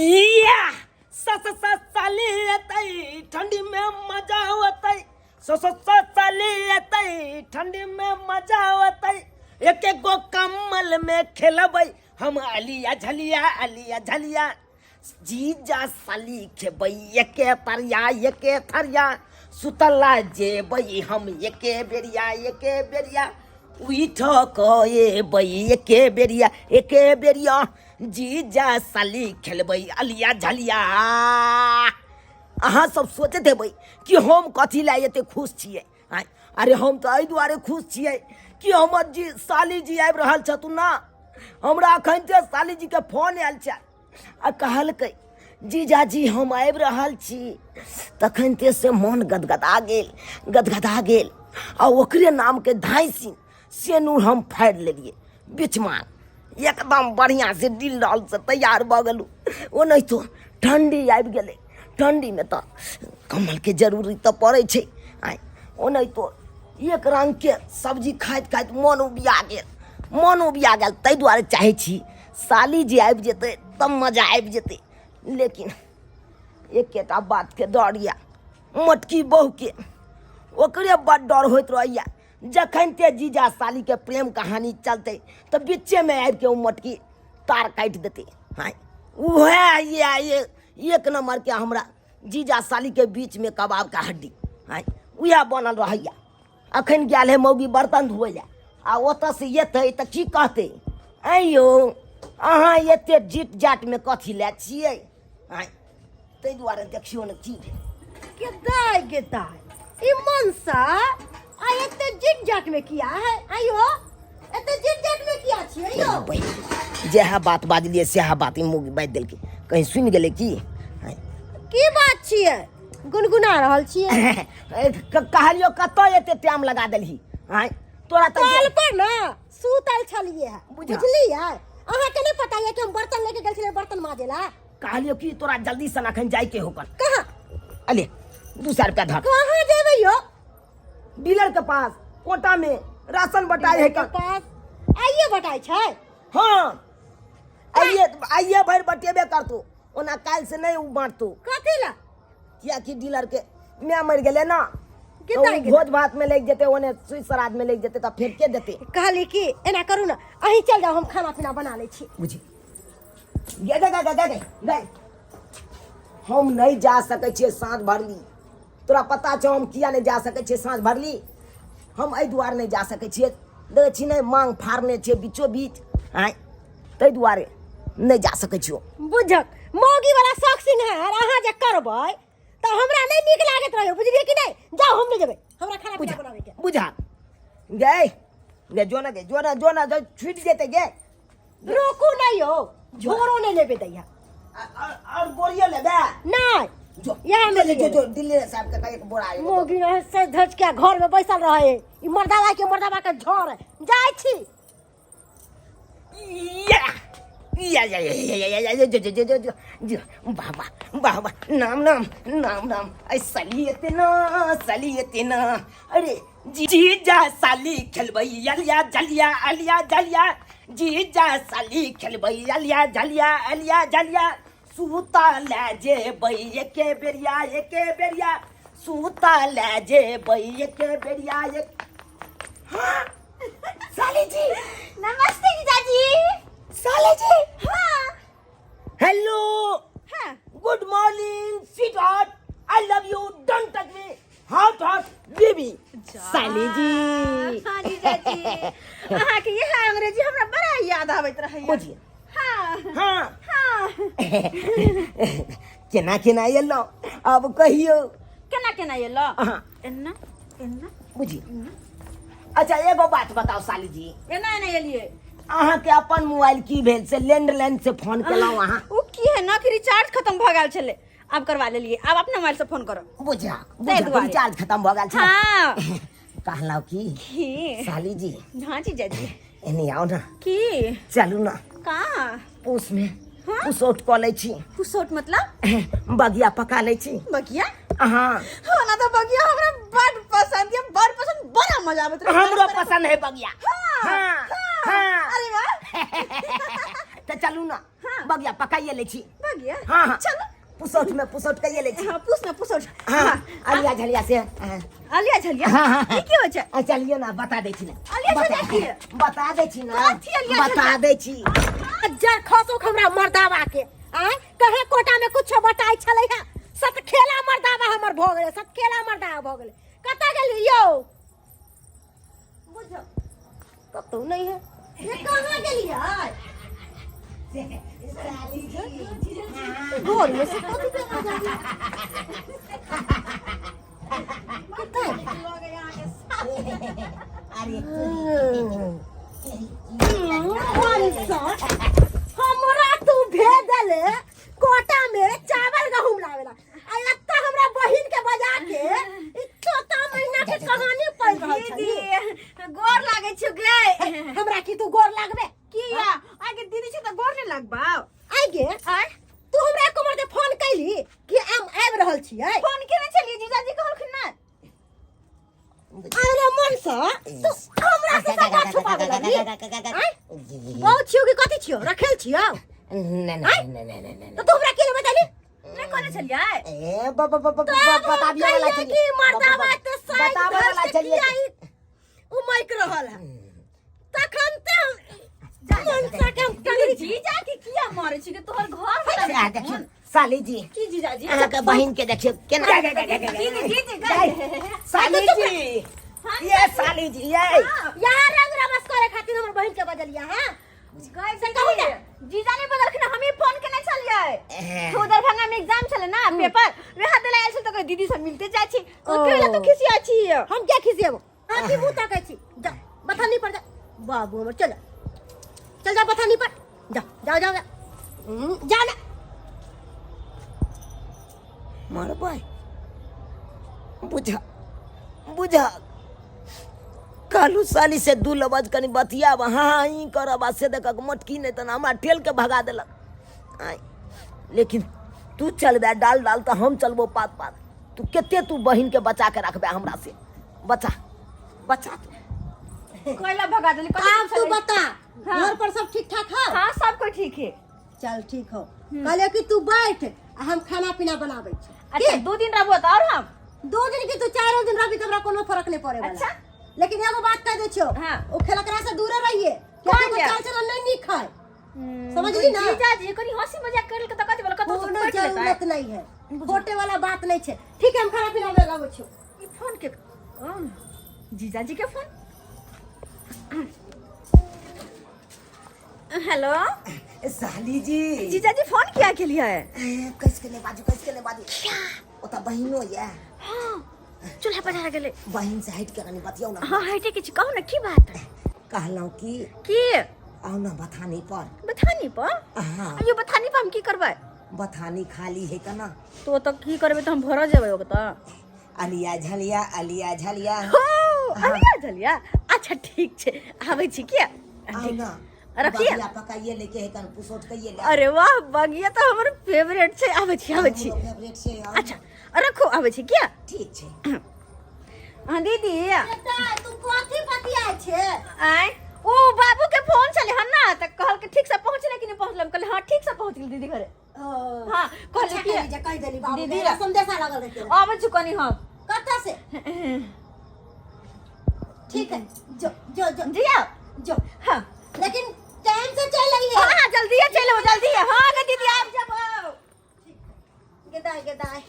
या स स स साली एतै ठंडी में मजा होतै। स स स साली एतै ठंडी में मजा होतै। एक एक गो कम्बल में खेलबै हम अलिया झलिया अलिया झलिया। जीजा साली खेबै एके तरिया एके थरिया। सुतला जेबै हम एके बेरिया एके बेरिया। उठ कऽ एबै एके बेरिया एके बेरिया। जीजा साली खेलबै अलिया झलिया। अहाँ सब सोचैत हेबै कि हम कथी लए एते खुश छियै। आँय, अरे हम तऽ एहि दुआरे खुश छियै कि हमर जी साली जी आबि रहल छथुन ना। हमरा अखन जे साली जी के फोन आयल छै आ कहलकै जीजाजी हम आबि रहल छी, तखन ते से मन गदगदा गेल गदगदा गेल आ ओकरे नामके धाँसि सेनूर हम फाड़ि लेलियै बिचमा एकदम बढ़िआँ से दिल डाल से तैयार भऽ गेलहुँ। ओनाहितो ठण्डी आबि गेलै, ठण्डीमे तऽ कम्बलके जरूरी तऽ पड़ै छै। आँय ओनाहितो एक रङ्गके सब्जी खाइत खाइत मन उबिया गेल मन उबिया गेल। ताहि दुआरे चाहै छी साली जे आबि जेतै तब मजा आबि जेतै। लेकिन एकेटा बातके डर यऽ मोटकी बहुके, ओकरे बड डर होइत रहैए। जखन ते जीजा सालीके प्रेम कहानी चलतै तऽ बीचेमे आबिके ओ मोटकी तार काटि देतै। हाँ उएह ये एक नम्बरके हमरा जीजा सालीके बीचमे कबाबके हड्डी। हाँ उएह बनल रहैए। अखन गेल है मौगी बर्तन धोए लए आ ओतऽसँ एतै तऽ की कहतै, ऐं यौ अहाँ एते जीत जाटमे कथी लए छियै? आँय ताहि दुआरे देखियौ ने की भेल। के दाय गे दाय, ई मनसा आ एते जीत जाट में किया है? आइयो एते जीत जाट में किया छियै यौ? बहिन जएह बात बाजलियै सएह बात ई मौगी बाजि देलकै, कहीं सुनि गेलै की? आँय। की बात छियै गुनगुना रहल छियै? कहलियौ कतऽ एते टाइम लगा देलही? आँय तोरा तऽ कल पर ना सुतल छलियै है, बुझलियै? अहाँके नहि पता यऽ कि हम बर्तन लेके गेल छलियै बर्तन माजे ला? कहलियौ कि तोरा जल्दी सन अखन जाइके होकर। कहाँ? अले 200 रुपया धर। कहाँ जेबै यौ? डीलर के पास कोटा में राशन बटाई है के पास आइए बटाई छै? हाँ आइए आइए भरि बटेबे करतो, ओना काल्हि से नहीं उ बांटतो। कथी ला? कियाकि डीलर के माय मरि गेलै ना, के तऽ दाइ उ गेलै? भोज भात में लागि जेतै, ओने सुइ श्राद्ध में लागि जेतै, तऽ फेर के देतै? कहली कि एना करू ना, अहीं चल जाओ, हम खाना पीना बना लै छी। बुझी गे गे गे गे गे गे, हम नहीं जा सकै छियै साँझ भरली। तोरा पता छौ हम किया नहीं जा सकै छियै साँझ भरली? हम एहि दुआरे नहीं जा सकै छियै, देखै छी नहि मांग फाड़ने छियै बीचो बीच, आँय ताहि दुआरे नहीं जा सकै छियौ। बुझक मौगी वाला शौक सिंहार अहाँ जे करबै तऽ हमरा नहि नीक लागैत रहै, बुझलियै कि नहि? जाउ हम नहि जेबै, हमरा खाना पीना बनाबै के। बुझा गे गे जो ना गे जो ना जो ना जो छूटि जेतै गे। रोकू नहीं हो, झोरो नहीं लेबे दैया। और बोरियो लेबे? नहीं। जो इएह में जो जो जो दिल्ली साहब के एक बोरा एगो। मोगी रहे से धज के घर में बैसल रहे, ई मर्दावा के मर्दावा के झोर जाय छी। या या या या या या या जो जो जो जो जो जो वाह वाह वाह वाह नाम नाम नाम नाम ऐ साली एते ना साली एते ना। अरे जीजा साली खेलबै अलिया जलिया अलिया जलिया, जीजा साली खेलबै अलिया जलिया अलिया जलिया। सुता लए जेबै एके बेरिया एके बेरिया, सुता लए जेबै एके बेरिया एक। हाँ साली जी नमस्ते जीजाजी। साली जी हाँ हेलो हाँ good morning sweetheart, I love you, don't touch me, hot hot baby. साली जी हाँ जीजाजी, अहाँ के यह अंग्रेजी हमरा बड़ा याद आबैत रहैया। बुझिए। हाँ। हाँ। हाँ। केना केना एलहुँ अब कहियो? केना केना एलहुँ? हाँ। एना एना। बुझिए। अच्छा एगो बात बताओ साली जी। एना एना एलिए। अहाँ के अपन मोबाइल की भेल से लैंडलाइन से फोन केलहुँ अहाँ? उ की है ना कि रिचार्ज खत्म भ गेल छले, आब करवा लेलिए, आब अपना मोबाइल से फोन करो। बुझा, ताहि बुझा, दुआरे। रिचार्ज खत्म भ गेल छले। हाँ। कहलहुँ की? की? साली जी। हाँ जीजाजी। एने आओ ना। की? चलू ना। का? पूस में। हाँ? पुसौट कऽ लै छी। पुसौट मतलब? बगिया पका लै छी। बगिया? हाँ। हाँ ना तो बगिया हमरा बड़ पसंद है, बड़ पसंद, बड़ा मजा आबैत रहे। हमरो पसंद है बगिया। हाँ, हाँ, हाँ। हाँ। अरे वाह। तो चलू ना। हाँ। बगिया पकाइए लै छी। बगिया? हाँ हाँ। चलो। पुसौठ में पुसौठ कइए लै छी। हाँ, पूछ ना पूछ। हाँ, अलिया झलिया से, हाँ। अलिया झलिया? हाँ, हाँ, हाँ। ई की होइ छै? आ, चलिए ना, बता दै छी ना। अलिया झलिया की? बता दै छी ना। कथी अलिया बता झलिया? दै छी। जर खसो हमरा मर्दावा के आय कहे कोटा में कुछ बटाई छलै है। सतखेला मर्दावा हमर भ गेलै, सतखेला मर्दावा भ गेलै। कतऽ गेली यौ? बुझो कतौ नहीं है। ये कहाँ गेलियै? घर में से कथी के आवाज आबि? कतऽ? अरे हमरा तू भेजले कोटा में चावल गहूम लावेला, आ एत्ता हमरा बहिन के बजा के ई तोता महीना के कहानी पढ़ रहल छली। दीदी, गोर लागै छियौ गे। हमरा की तू गोर लागबे? किया आगे दीदी छै तऽ गोर नहि लागबाउ? आइ गे, आँय? तू हमरा एको बेर फोन कैली कि हम आबि रहल छियै? फोन केने छलियै, जीजाजी कहलखिन नहि। अरे मनसा, तू हमरा से सबटा छुपावे लगली? आँय? बहु छियौ कि कथी छियौ? रखेल छियौ? नहीं नहीं नहीं नहीं नहीं। तऽ तू हमरा की बतेली? नहि कहने छलियै। ए बताबिए वाला कहिया चलिए। कि मर्दावा ते साइड बताबे वाला धर से चलिए। किया ई उमैक रहल है। तखन ते हम मनसा के हम टंगरी जीजा के किया मारै छी के तोहर घर वाला? आ, देखियौ साली जी। की जीजाजी? अहाँके बहिन के देखियौ केना। दीदी, दीदी गए। साली जी, ये साली जी, ये यहाँ रंग रमस करे खातिर हमर बहिन के बजलिया? हां गए से कहू ने, जीजा नहीं बदलखिन, हम ही फोन केने छलियै। तो दरभंगा में एग्जाम छले ना, पेपर वएह देला आयल छल, तऽ दीदी सब मिलते जाइ छी तो केला तो खिसिया छी। हम क्या खिसिएबो? हाँ, की मुंह ताकै छी? जा बथानी पर जा बाबू हमर, चल जा, चल जा बथानी पर जा, जाओ जाओ जा। जा ना। मरबै बुझा बुझा कहलू साली से दू लबज कनि बतियाब, हाँ हाँ ई करब, आ से देखक मोटकी नहि तऽ हमरा ठेल के भगा देलक। आँय, लेकिन तू चलबे डाल डाल तऽ हम चलबो पात पात। तू कते तू बहिन के बचा के रखबे हमरा से? बचा बचा तू। कोयला भगा देली कथी आब तू छलै? बता। हाँ। घर पर सब ठीक ठाक है? हाँ, सब कोई ठीक है। चल ठीक हो। कहले कि तू बैठ आ हम खाना पीना बनाबै छी। अच्छा, 2 दिन रहबो तऽ और हम 2 दिन की तू 4 दिन रहबी तऽ हमरा कोनो फर्क नहीं पड़े वाला। अच्छा। लेकिन एगो बात कह दै छियौ। हाँ। ओ खेलकरा से दूरे रहिए। कौन कियाकि ओकर या? चाल चलन नहीं नीक है, समझली ना? जीजाजी कनी हंसी मजाक करल के तऽ कथी बोल कतौ कोनो जरूरत नहीं है, खोटे वाला बात नहीं छै। ठीक है, हम खाना पीना बनाबै छियौ। ई फोन के जीजाजी के फोन। हेलो। साली जी। जीजाजी फोन किया के लिए? ए, कैस के नहीं बाजू, कैस के नहीं बाजू। ओतऽ बहिनो ये। हाँ, चूल्हा पझार गेलै। बहिन से हटि के कनि बतियौ ना। हाँ, हटे के छी, कहू ना की बात। कहलहुँ कि की? आउ ना बथानी पर। बथानी पर? हाँ। अयो, बथानी पर हम की करबै? बथानी खाली है कना। तो ओतऽ की करबै तऽ हम भरऽ जेबै ओतऽ। अलिया झलिया, अलिया झलिया। हो, अलिया झलिया। अच्छा ठीक छै, आबै छी किया। आउ ना। रखिए। बगिया पकाइए लेके है कन, पुसोट कइए ले। अरे वाह, बगिया तऽ हमर फेवरेट छै। आबै छी, आबै छी। हमरो फेवरेट छै, आउ। अच्छा रखू, आबै छी किया। ठीक छै। हाँ दीदी। बेटा, तू कथी बतियाइ छै? आय, ओ बाबू के फोन छले हन ना, तऽ कहलकै ठीक से पहुँचले कि नहि पहुँचले। हम कहलियै हाँ, ठीक से पहुँच गेल दीदी घरे। हाँ, कहलियै अच्छा कि कहली जे कहि देली बाबू दीदी के, संदेशा लगल रहते। आबै छी कनी हम। कतऽ से? ठीक है, जो जो जो। जी आओ। जो। हाँ। लेकिन टाइम से चल रही हाँ है। हाँ, जल्दी है, चलो जल्दी है। हाँ गे दीदी, आब जब आओ। गेदाय गेदाय,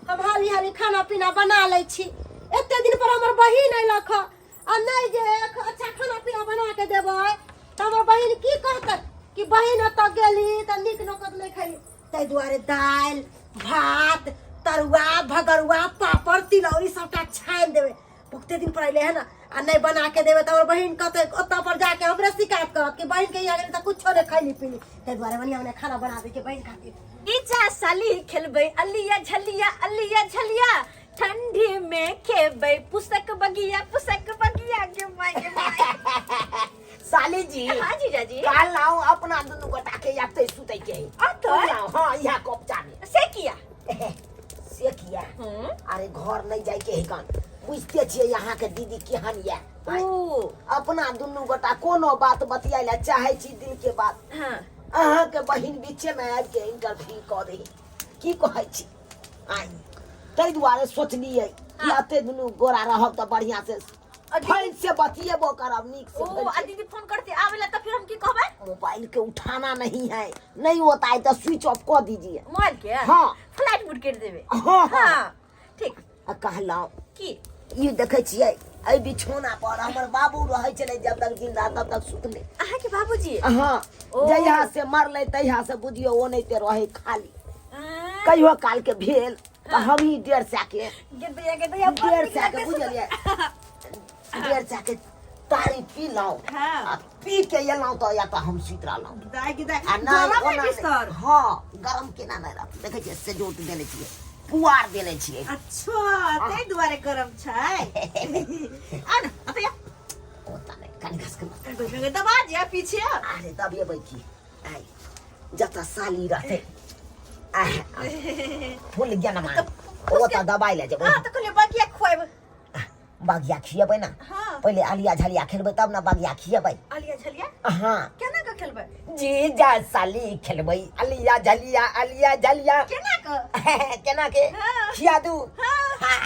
हम हाली हाली खाना पीना बना लै छी। एते दिन पर हमर बहिन अयलक हँ, आ नहि जे अच्छा खाना पीना बना के देबै तऽ हमर बहिन की कहतै कि बहिन ओतऽ गेली तऽ नीक नोकत नहि खैली। ताहि दुआरे दालि भात तरुआ भगरुआ पापड़ तिलौरी सबटा छानि देबै। बहुते दिन पर अयलै है ना, आ नहि बना के देबै तऽ हमर बहिन कहतै, ओतऽ पर जाके हमरे शिकायत करत कि बहिन के यहाँ गेली तऽ कुछो नहि खैली पीली। ताहि दुआरे बढ़िआँ बढ़िआँ खाना बना दै छियै बहिन खातिर। जीजा साली खेलबै अलिया झलिया, अलिया झलिया, ठंडी में खेबै पुसक बगिया, पुसक बगिया गे माय गे माय। साली जी। हाँ जीजाजी। काल लाओ, अपना दुनू गोटा के एतै सुतै के है। अतै? लाओ, हाँ, इहा कपचा में। से किया? से किया? अरे घर नहीं जाय के है कन, बुझते छियै यहाँ के दीदी केहन ये। ओ। अपना दुनू गोटा कोनो बात बतियाय ला चाहे छी, दिल के बात। हाँ। अहाँके बहिन बीचेमे आबि के इंटरव्यू कऽ दही की कहै छी आइ ताहि दुआरे सोचलियै कि एते दुनू गोरा रहब तऽ बढ़िआँ से फैल से बतियेबो करब नीक से ओ फैल आ से। दीदी फोन करते आवे ला तो फिर हम की कहबै मोबाइल के उठाना नहीं है नहीं होता है तो स्विच ऑफ कर दीजिए मोबाइल के हाँ। फ्लाइट मोड कर देबे हाँ हाँ हाँ ठीक आ कहलहुँ की ई देखै छियै एहि बिछौना पर हमर बाबू रहै छलै जब तक जिंदा तब तक सुतले अहाँ के बाबूजी हाँ ओ। जहिया से मरलै तहिया से बुझियौ ओनाहिते रहै खाली आ, कहियो काल के भेल तऽ हमही 150 के गेदैया गेदैया बड़ डेढ़ नीक सए के लगै छै। बुझलियै 150 के तारी पीलहुँ हाँ। आ पी के एलहुँ तऽ या तऽ हम सुति रहलहुँ दाइ गिदाइ आ नहि गरम है ओना नहि। बिस्तर हँ गरम केना नहि रहत देखै छियै सेजोट देने छियै पुआर देने छियै अच्छा ताहि दुआरे गरम छै आ ने अतया ओतऽ नहि कनि घस के दबा जे पीछे अरे दबेबै की आइ जतऽ साली रहतै आह, फूल गेनमा ओतऽ दबाइ लए जेबै हाँ तऽ कहलियै बगिया खुआएब बगिया खिएबै ने हाँ पहिले आलिया झलिया खेलबै तब ने बगिया खिएबै आलिया झलिया हाँ केना कऽ खेलबै जीजा साली खेलबै आलिया झलिया आलिया झलिया केना कऽ केना के हाँ। खिया दू हाँ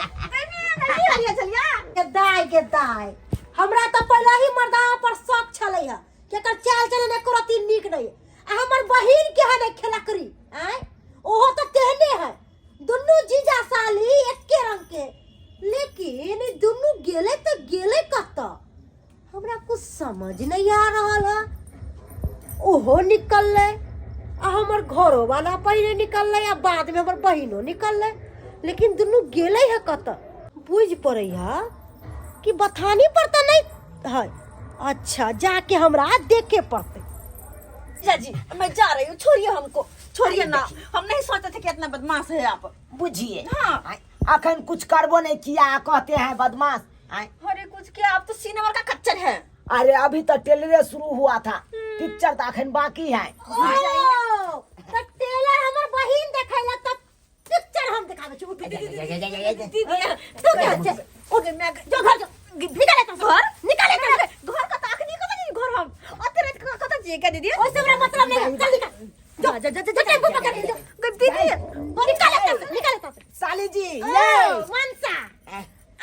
आलिया झलिया के दाय के दाय हमरा तऽ पहिले ही मर्दाना पर शक छलै है कि एकर चाल चलन एको रत्ती नीक नहीं आ हमर बहिन के है नहीं खेलकरी आय ओहो तऽ तेहने है दुनू जीजा साली एके रंग के लेकिन ई दुनू गेले तऽ गेले कतऽ हमरा कुछ समझ नहीं आ रहल है ओहो निकललै आ हमर घरो वाला पहिले निकललै आ बाद में हमर बहिनो निकललै लेकिन दुनू गेलै है कतऽ बुझि पड़ै है कि बथानी पर तऽ नहीं है अच्छा जाके हमरा देखे पड़तै जीजा जी मैं जा रही हूँ छोड़िए हमको छोड़िए ना हम नहीं सोचते थे कि इतना बदमाश है आप बुझिए हाँ। आय, अखन कुछ करबो नहीं किया आ कहते हैं बदमाश आय, अरे कुछ किया आप तो सिनेमा का कच्चर है अरे अभी तो टेलरे शुरू हुआ था पिक्चर तो अखन बाकी है ओ, तऽ टेलर हमर बहिन देखैला तऽ पिक्चर हम देखाबै छी उठू दीदी तू क्या छै ओके मैं जो घर जो निकाले एतऽ से। घर निकाले एतऽ से। घर का ताकनी कत नहीं घर हम अते रात का कत जे का दीदी ओइसे हमरा मतलब नहीं है। चल निकाल जा जा जा जा जो टेम्पू पकड़ के जो दीदी निकाले एतऽ से, निकाले एतऽ से। साली जी ओ, ये मनसा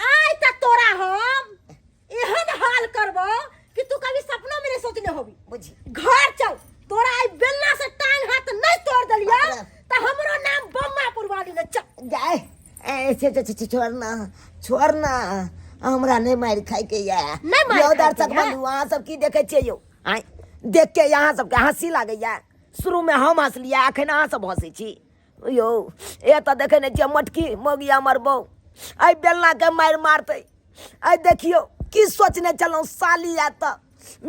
आइ तऽ तोरा हम एहन हाल करबो कि तू कभी सपनो में नहीं सोचने होबी बुझी घर चल तोरा आई बेलना से टांग हाथ नहीं तोड़ देलिया बाप रे। त हमरो नाम बम्मा पुरवाली ने चल जाय ऐसे छे छे छोड़ना छोड़ना हमरा नहीं मार खाए के या नहीं मारि यौ खाइके दर्शक या। बंधु अहाँ सब की देखै छियै यौ आँय देख के अहाँ सबके हँसी लागैया शुरू में हम हँसलियै अखन अहाँ सब हँसै छी यौ ए तऽ देखै नहि छियै मटकी मौगिया मरबौ एहि बेलनाके मारि मारतै आइ देखियौ की सोचने छलहुँ साली आयत तऽ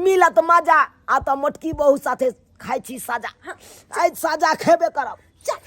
मिलत मजा आ तऽ मोटकी बहू साथे खाइ छी सजा आइ सजा खेबे करब चल